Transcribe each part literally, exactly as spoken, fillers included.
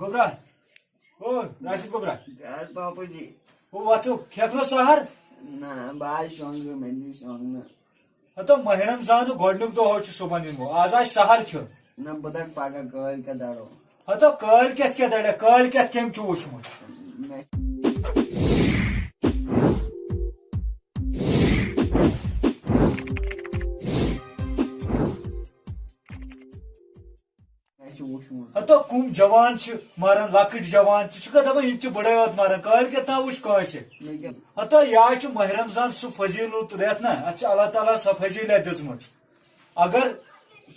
گوٚبرا، او راشد گوٚبرا، یاد پاپہٕ جی۔ او وۄتھو، کھٮ۪کھ نہ سحر؟ نہ، بہٕ حظ شۄنٛگہٕ، مےٚ دِیِو شۄنٛگنہٕ۔ ہتو ماہِ رمضانُک گۄڈنیُک دۄہ چھُ صُبحن یِمو، آز آسہِ سحر کھیوٚن۔ نہ، بہٕ دَرٕ پگاہ، کٲلۍ کٮ۪تھ دَرو۔ ہتو کٲلۍ کٮ۪تھ کیٛاہ دَرِ؟ کٲلۍ کٮ۪تھ کٔمۍ چھُ وُچھمُت؟ مےٚ مےٚ چھُ وُچھمُت۔ ہتو کُم جوان چھِ مران، لۄکٕٹۍ جوان تہِ چھِ، چھُکھا دپان یِم چھِ بٕڑے یوت مران، کٲلۍ کٮ۪تھ تام وٕچھ کٲنٛسہِ۔ لیکن ہتو یہِ حظ چھُ ماہِ رمضان سُہ فضیلت رٮ۪تھ نا، اتھ چھِ اللہ تعالیٰ سۄ فضیلت دِژمٕژ۔ اگر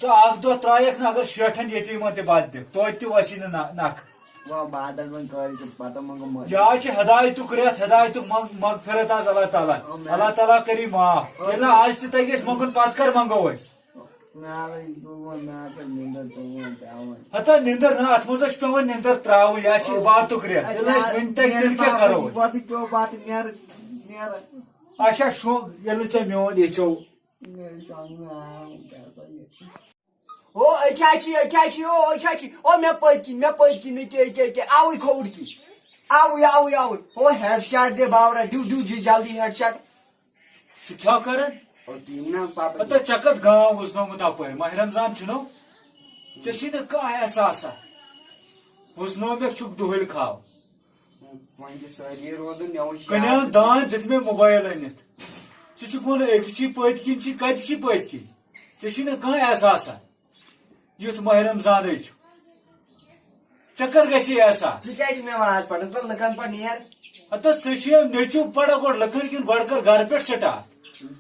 ژٕ اکھ دۄہ ترٛایکھ نا، اگر شیٹھن یتیٖمن تہِ بتہٕ دِکھ، توتہِ تہِ وسی نہٕ نہ-، نکھٕ۔ وۄنۍ بادل وۄنۍ کٲلۍ کٮ۪تھ پتہٕ منٛگو معٲفی۔ یہِ حظ چھِ ہدایتُک رٮ۪تھ، ہدایتُک منٛگ-، مغفرت آز اللہ تعالیٰ۔ او مےٚ اللہ تعالیٰ کری معاف۔ او ییٚلہِ نہٕ آز تہِ تگہِ اَسہِ منٛگُن، پتہٕ کر منٛگو أسۍ؟ مےٚ حظ تُل وۄنۍ، مےٚ حظ کٔر نِندٕر، تُل وۄنۍ پٮ۪وان۔ ہتا نِندٕر نہ، اتھ منٛز حظ چھِ پٮ۪وان نِندٕر تراوٕنۍ، یہِ حظ چھِ عبادتُک رٮ۪تھ۔ ییٚلہِ نہٕ اَسہِ وٕنہِ تگہِ، تیٚلہِ کیٛاہ کرو أسۍ؟ وۄتھٕ پیوٚو، بتہٕ نیر، نیر۔ اچھا، شۄنٛگ، ییٚلہِ نہٕ ژےٚ میون ییٚژیو۔ نیر شۄنٛگ، آ، کیٛاہ سا یہِ؟ او، أکیٛاہ چھِ، أکیٛاہ چھِ، او، أکیٛاہ چھِ۔ او، مےٚ پٔتۍ کِنۍ، مےٚ پٔتۍ کِنۍ، أکیٛاہ، أکیٛاہ، أکیٛاہ، آوٕے کھووُر کِنۍ۔ آوٕے، آوٕے، آوٕے۔ او، ہیڈ شاٹ دے باورا، دیو، دیو، جی، جلدی ہیڈ شاٹ۔ ژٕ کیٛاہ کران؟ او، تی نا، پاپا۔ ہتا ژےٚ کتھ گام وُزنومُت اپٲرۍ؟ ماہِ رمضان چھُنو؟ ژےٚ چھُے نہٕ کانٛہہ احساسا۔ وُزنومُت چھُکھ دُہٕلۍ کھاو۔ وۄنۍ چھِ سٲری روزان، مےٚ وٕچھ کٕنیٛان یاد۔ دان دیُت مےٚ موبایل أنِتھ۔ ژٕ چھُکھ وَنان أکِس چھِ پٔتۍ کِنۍ چھِ، کَتہِ چھِ پٔتۍ کِنۍ؟ ژےٚ چھُے نہٕ کانٛہہ احساسا۔ یُتھ ماہِ رمضانٕے چھُ۔ ژےٚ کر گژھِ یہِ احساس؟ ژٕ کیٛازِ چھُکھ مےٚ واز پَران؟ تہٕ لُکَن پَتہٕ نیر۔ ہتا ژےٚ چھُے نیٚچوٗ پَران گۄڈٕ لُکَن کِنۍ، گۄڈٕ کر گرٕ پٮ۪ٹھ سٹارٹ۔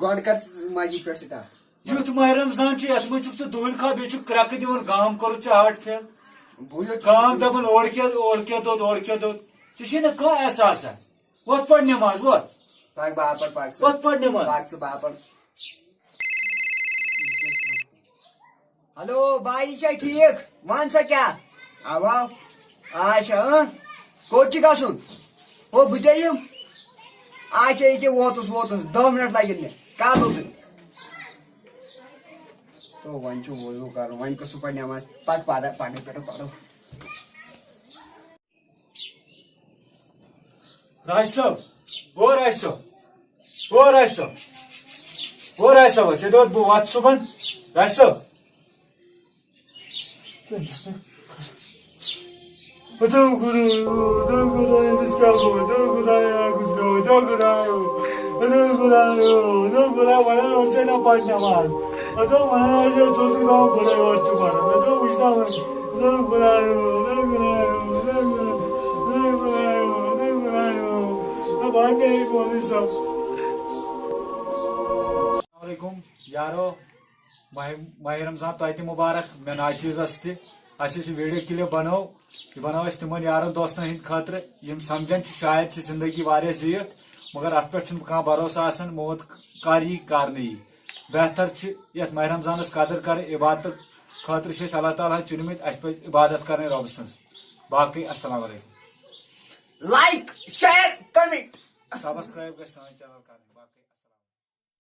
گۄڈٕ کر ژٕ مَسجِد پٮ۪ٹھ سٹارٹ۔ یُتھ ماہِ رمضان چھُ، یَتھ منٛز چھُکھ ژٕ دُہٕلۍ کھاو، بیٚیہِ چھُکھ کرٛٮ۪کہٕ دِوان، گام کوٚرُتھ ژےٚ ہارٹ فیل۔ بہٕ یوت چھُس گام دَپان اورٕ کیٛاہ، اورٕ کیٛاہ دوٚد، اورٕ کیٛاہ دوٚد۔ ژےٚ چھُے نہٕ کانٛہہ احساسا۔ وۄتھ پَر نٮ۪ماز، وۄتھ۔ پَک باپَر، پَک ژٕ۔ وۄتھ پَر نٮ۪ماز۔ پَک ژٕ باپَر۔ ہیلو، بایی چھا ٹھیٖک؟ وَن سا کیٛاہ؟ اَوا۔ اچھا، اۭں۔ کوٚت چھُ گژھُن؟ ہو، بہٕ تہِ یِم۔ اچھا، ییٚکیٛاہ ووتُس، ووتُس۔ دَہ مِنٹ لَگن مےٚ۔ کَر لوٚگُن؟ تو وۄنۍ چھُ وضوٗ کَرُن، وۄنۍ کُس پَرِ نٮ۪ماز؟ پَتہٕ پَتہٕ پَنٕنۍ پٮ۪ٹھ پَرو۔ راج صٲب، او راج صٲب، او راج صٲب، او راج صٲب، ژےٚ دوٚپ بہٕ واتہٕ صُبحن۔ راج صٲب۔ دو خدایا، دو خدایا، أمِس کیٛاہ گوٚو؟ دو خدایا، گُزریو، دو خدایا، دو خدایا، دو خدایا، وَنان اوس ژےٚ نہ پَرنہِ وَن۔ دو وَنان اوس ژٕ اوسُکھ دَپان بُرے یوت چھُ پَران۔ دو وٕچھ تَوَے۔ السلام علیکم یارو، ماہِ، ماہِ رمضان تۄہہِ تہِ مبارک، مےٚ ناچیٖزس تہِ۔ اَسہِ یُس یہِ ویڈیو کلپ بنٲو، یہِ بنٲو اَسہِ تِمن یارن دوستن ہٕنٛدِ خٲطرٕ، یِم سمجھان چھِ شاید چھِ زندگی واریاہ زیٖٹھ، مگر اتھ پٮ۪ٹھ چھُنہٕ کانٛہہ بھروسہٕ آسان، موت کر یی کر نہٕ یی۔ بہتر چھِ یتھ ماہِ رمضانس قدر کرٕنۍ، عبادتہٕ خٲطرٕ چھِ أسۍ اللہ تعالیٰ ہن چُنمٕتۍ، اسہِ پزِ عبادت کرٕنۍ رۄبہٕ سٕنٛز، باقٕے السلام علیکم۔ Like, share, comment. سبسکرائب گژھِ سٲنۍ چینل کرٕنۍ۔